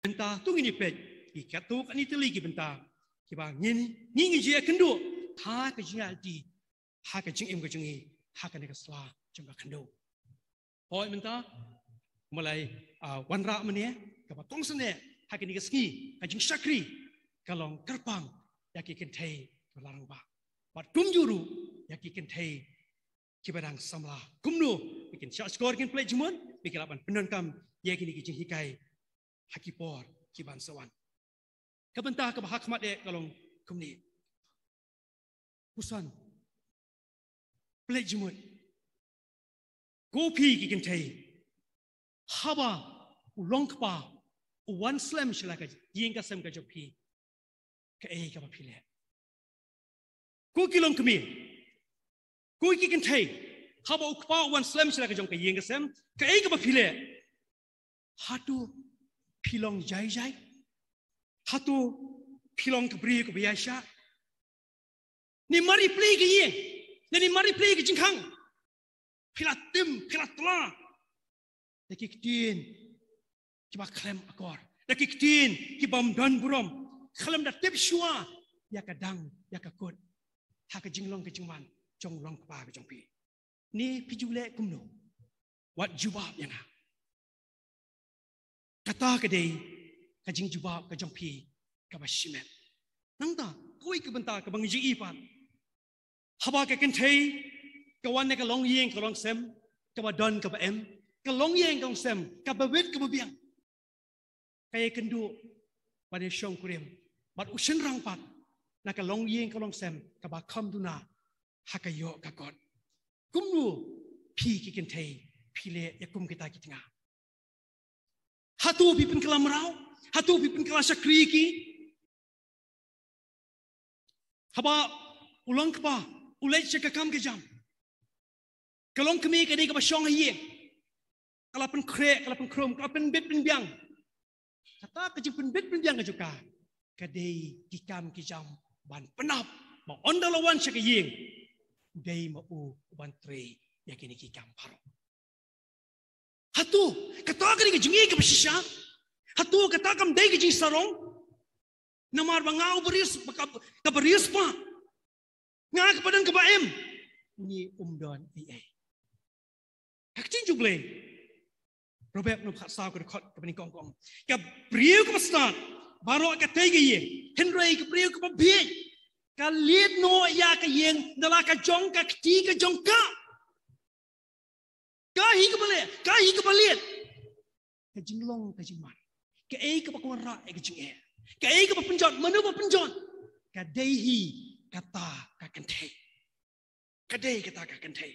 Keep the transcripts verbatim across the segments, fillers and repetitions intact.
Mynta to ngin ïa peit ïa katto katne tylli ki bynta kiba ngin, ngi, ngi ju ïakynduh ha ka jingïaid, ha ka jingim ka jong ngi ha kane ka sla jong ka khyndew. Hooid mynta, kumba la, ah, wanrah mynne, kaba kongsan eh ha kane ka sngi, ka jingshakri ka long kyrpang ïa ki kynthei kiba la rangbah, bad kumjuh ruh ïa ki kynthei kiba dang samla. Kumno ba kin shahshkor, kin pynleit jingmut, ba kin lah ban pyndonkam ïa kine ki jinghikai ha ki por ki ban sa wan. Ka bynta kaba ha khmat eh ka long kumne. Puson, pynleit jingmut. Ko phi ki kynthei, haba u longkpa u wan slem sha la ka ïing ka sem ka jong phi, kaei kaba phi leh? Ko ki longkmie, ko ki kynthei, haba u kpa u wan slem sha la ka jong ka ïing ka sem, kaei kaba phi leh? Hato phi long jai jai? Hato phi long ka briew kaba ïaishah? Ne mar ïa plie ka ïing, ne, ne mar ïa plie ka jingkhang, phi la tim, phi la tla da ki ktien kiba khlem akor, da ki ktien ki bym don burom, khlem da tip shuwa ïa ka dang ïa ka kut ha ka jinglong ka jingman jong u longkpa ka jong phi. Ne phi ju leh kumno? Wat jubab ïa nga. Kata ka dei ka jingjubab ka jong phi kaba shimet. Nangta kawei ka bynta kaba ngi ju i pat, haba ka kynthei ka wan na ka longïing ka longsem, kaba don kaba em, ka longïing ka longsem, kaba bit kaba biang, ka ïakynduh bad ïashongkurim bad u shynrang pat na ka longïing ka longsem kaba kham duna ha ka ïoh ka kot. Kumno phi ki kynthei phi leh ïa kum kita ki tnga? Hato phi pynkylla mraw? Hato phi pynkylla shakri ïa ki? Haba u longkpa u leit sha ka kam ka jam, ka longkmie ka dei kaba shong ha ïing, ka la pynkhreh, ka la pynkhrum, ka la pynbit pynbiang. Kata ka jingpynbit pynbiang ka jong ka, ka dei ki kam ki jam ban pynap ba ynda la wan sha ka ïing, u dei ma u uban trei ïa kine ki kam baroh. Hato kata ka dei ka jingïeit kaba shisha? Hato kata kam dei ka jingsarong? Namar ba nga u bariewspah, ka, ka bariewspah, nga ka ba don ka ba im, ngi um don ei ei. Ha ka ktien jong U Blei, Proverb num khatsaw ka dkhot kaba nyngkong ka ong, ka briew kaba stad baroh ka tei ka ïing, hynrei ka briew kaba bieit ka lied noh ïa ka ïing da la ka jong ka kti ka jong ka. Ka hi kaba leh, ka hi kaba lied. Ka jinglong ka jingman, kaei kaba ka wanrah ïa ka jingeh, kaei kaba pynjot, mano ba pynjot, ka dei hi kata ka kynthei. Ka dei kata ka kynthei.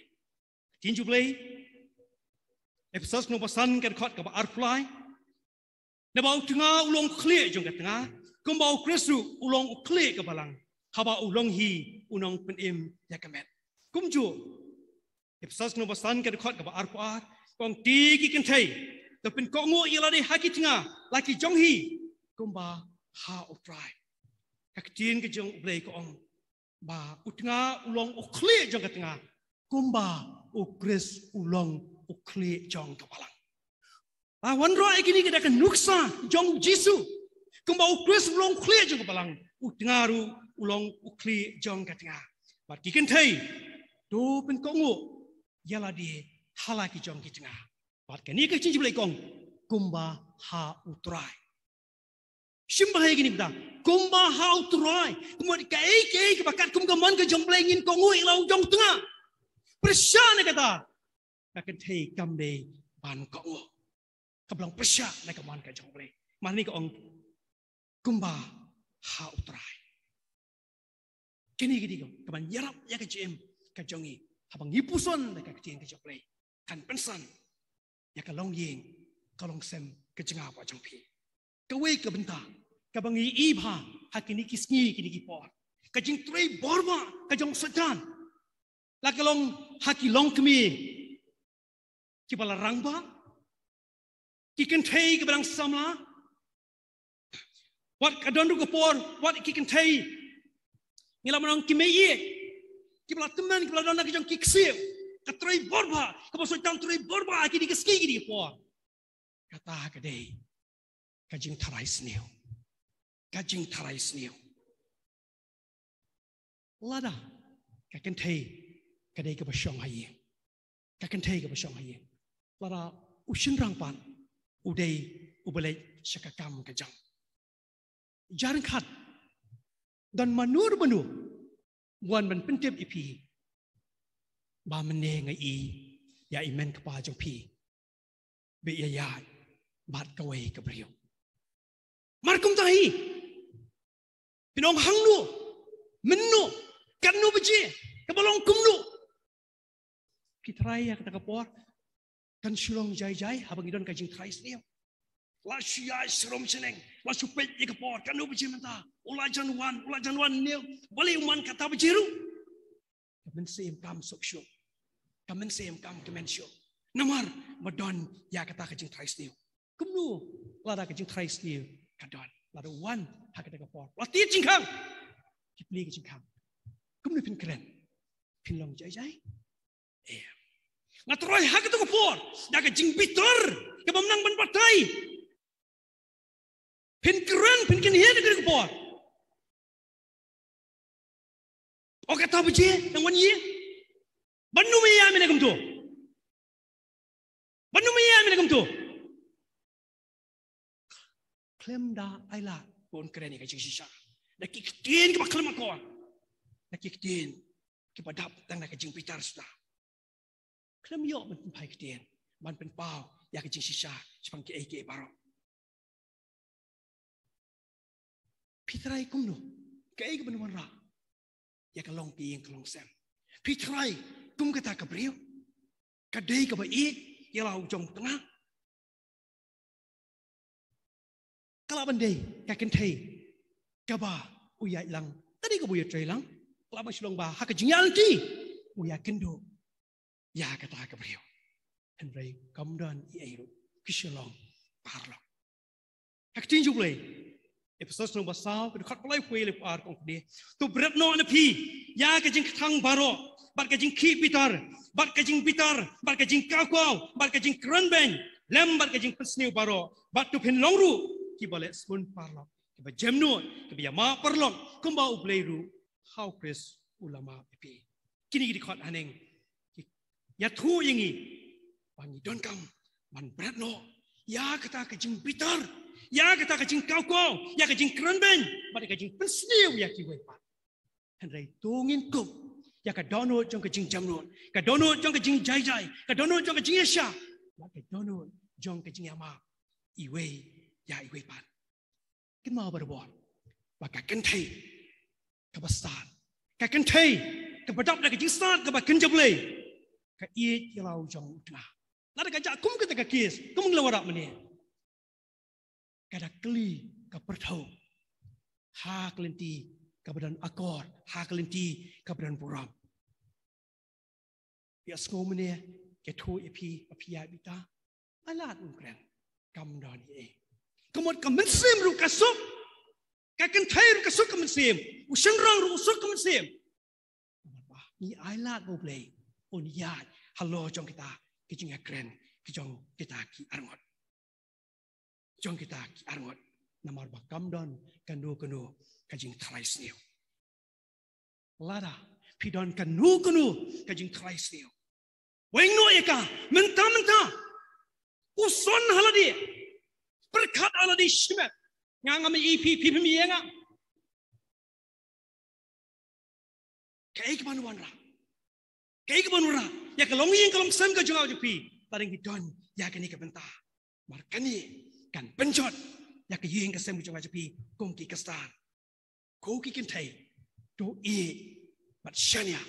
Ktien jong U Blei, Ephesos num ba san ka dkhot kaba arphew lai. Naba u tnga u long u khlieh jong ka tnga, kumba U Khrist ruh u long u khlieh ka balang, haba u long hi u nongpynim ïa ka met. Kumjuh, Ephesos num ba san ka dkhot kaba arphew ar, ka ong, te ki kynthei, to pynkohnguh ïa lade ha ki tnga la ki jong hi, kumba ha U Trai. Ka ktien ka jong U Blei ka ong ba u tnga u long u khlieh jong ka tnga, kumba U Khrist u long u khlieh jong ka balang. La wanrah ïa kine ki da ka nuksa jong U Jisu. Kumba U Khrist u long u khlieh jong ka balang, u tnga ruh u long u khlieh jong ka tnga. Bad ki kynthei, to pynkohnguh ïa lade ha la ki jong ki tnga. Bad kane ka jingjublei ka ong, kumba ha U Trai. Shim bha ïa kine ki bynta, kumba ha U Trai. Kumba kaei kaei kaba katkum ka mon ka jong U Blei ngin kohnguh ïa la u jong u tnga. Pyrshah na kata ka kynthei kam dei ban kohnguh. Ka ba long pyrshah na ka mon ka jong U Blei. Mar ne ka ong, kumba ha U Trai. Kine ki dei ka ban ïarap ïa ka jingim ka jong ngi, haba ngi puson da ka ktien ka jong U Blei. Kan pynsan ïa ka longïing ka longsem ka jong nga bad jong phi. Kawei ka bynta kaba ngi i bha ha kine ki sngi kine ki por, ka jingtrei bor ba ka jong Soitan. La ka long ha ki longkmie kiba la rangbah, ki kynthei kiba dang samla. Wat ka don ruh ka por wat ki kynthei, ngi lah ban ong ki mei ïeit, kiba la tymmen, kiba la don na ka jong ki ksiew. Ka trei bor ba, kaba Soitan trei bor ba ha kine ki sngi kine ki por. Kata ka dei ka jingtharai sniew. Ka jingtharai sniew. Lada ka kynthei ka dei kaba shong ha ïing, ka kynthei kaba shong ha ïing, lada u shynrang pat u dei uba leit sha ka kam ka jam, jar khat, don mano mano wan ban pyntip ïa phi ba mynne nga i ïa i men kpa jong phi ba ïaid bad kawei ka briew. Mar kumta hi, phin ong hangno, mynno, katno baje, kaba long kumno? Phi tharai ïa kata ka por kan shu long jai jai haba ngi don ka jingtharai sniew. La shu ïaid sharum shaneng, la shu peit ïa ka por, katno baje mynta, u la jan wan, u la jan wan, ne balei u man kata baje ruh. Ka mynsiem kam suk shuh, ka mynsiem kam kmen shuh. Namar ba don ïa kata ka jingtharai sniew. Kumno lada ka jingtharai sniew ka don, lada wan ha kata ka por, la tied jingkhang, ki plie ka jingkhang, kumno phin kren? Phin long jai jai? Em. Nga tharai ha kata ka por da ka jingbitar kaba ym nang ban batai. Phin kren, phin kynhied ha kata ka por. O kata baje nang wan ïa. Ban ym ïa mynne kumto. Ban ym ïa mynne kumto. Khlem da ai lad ba un kren ïa ka jingshisha da ki ktien kiba khlem akor, da ki ktien kiba dap tang da ka jingbitar suda. Khlem ïoh ban pynphai ktien ban pynpaw ïa ka jingshisha shaphang kiei kiei baroh. Phi tharai kumno, kaei kaban wanrah ïa ka long ka ïing ka long sem? Phi tharai kum kata ka briew ka dei kaba ïeit ïa la u jong u tnga? Ka lah ban dei ka kynthei kaba u ïaid lang, ka dei kaba u ïatrei lang, ka lah ban shu long ba ha ka jingïaid lynti u ïakynduh ïa kata ka briew. Hynrei kam don ei ei ruh, ki shu long paralok. Ha ka ktien jong U Blei, Ephesos lynnong ba saw, ka dkhot ba laiphew, laiphew ar ka ong kumne: To bret noh na phi ïa ka jingkthang baroh, bad ka jingkhih bitar, bad ka jingbitar, bad ka jingkawkaw, bad ka jingkrenbeiñ, lem bad ka jingpynsniew baroh, bad to phin long ruh kiba leh sbun paralok, kiba jemnud, kiba ïamap paralok, kumba U Blei ruh ha U Khrist u la map ïa phi. Kine ki dkhot haneng ki ïathuh ïa ngi ba ngi donkam ban bret noh ïa kata ka jingbitar, ïa kata ka jingkawkaw, ïa ka jingkrenbeiñ, bad ïa ka jingpynsniew ïa kiwei pat. Hynrei to ngin kup ïa ka dohnud jong ka jingjemnud, ka dohnud jong ka jingjaijai, ka dohnud jong ka jingïaishah, bad ka dohnud jong ka jingïamap iwei ïa iwei pat. Kynmaw barabor ba ka kynthei kaba stad, ka kynthei kaba dap da ka jingstad kaba kynja Blei, ka ïeit ïa la u jong u tnga. Lada ka jah kum kata ka kes kum ngi la wanrah mynne, ka da kylli, ka pyrthuh ha ka lynti kaba don akor, ha ka lynti kaba don burom. Phi ïa sngew mynne ka thuh ïa phi ba phi ïaid bitar? Ai lad, um kren, kam don ei ei. Ka mut ka mynsiem ruh ka suk, ka kynthei ruh ka suk ka mynsiem, u shynrang ruh u suk ka mynsiem. Namar ba ngi ai lad ba U Blei un ïaid halor jong kita ki jingïakren, ki jong kita ki arngut, jong kita ki arngut. Namar ba kam don kano kano ka jingtharai sniew. Lada phi don kano kano ka jingtharai sniew, weng noh ïa ka mynta mynta. Puson ha lade, pyrkhat ha lade shimet. Nga ngam ïohi phi, phi phim ïohi ïa nga. Kaei kaban wanrah, kaei kaban wanrah ïa ka longïing ka longsem ka jong nga jong phi? Lada ngi don ïa kane ka bynta, namar kane kan pynjot ïa ka ïing ka sem ka jong nga jong phi kum ki Khristan. Ko ki kynthei, to ïeit bad shaniah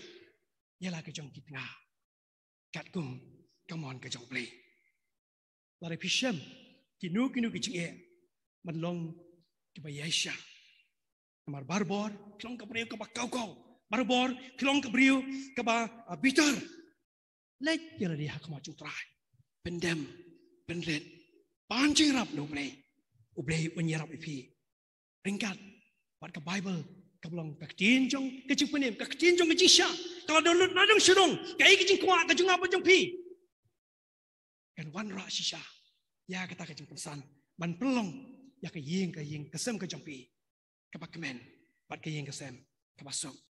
ïa la ka jong ki tnga katkum ka mon ka jong U Blei. Lada phi shem kino kino ki jingeh, ban long kiba ïaishah. Namar barabor phi long ka briew kaba kawkaw, barabor phi long ka briew kaba, ah, bitar. Leit ïa lade ha khmat jong U Trai, pyndem, pynrit, pan jingïarap na U Blei. U Blei un ïarap ïa phi. Ryngkat bad ka Baibl kaba long ka ktien jong ka jingpynim, ka ktien jong ka jingshah, ka la don lut na dong sha dong. Kaei ka jingkwah ka jong nga bad jong phi? Kan wanrah shisha ïa kata ka jingpynsan ban pynlong ïa ka ïing, ka ïing ka sem ka jong phi kaba kmen, bad ka ïing ka sem kaba suk.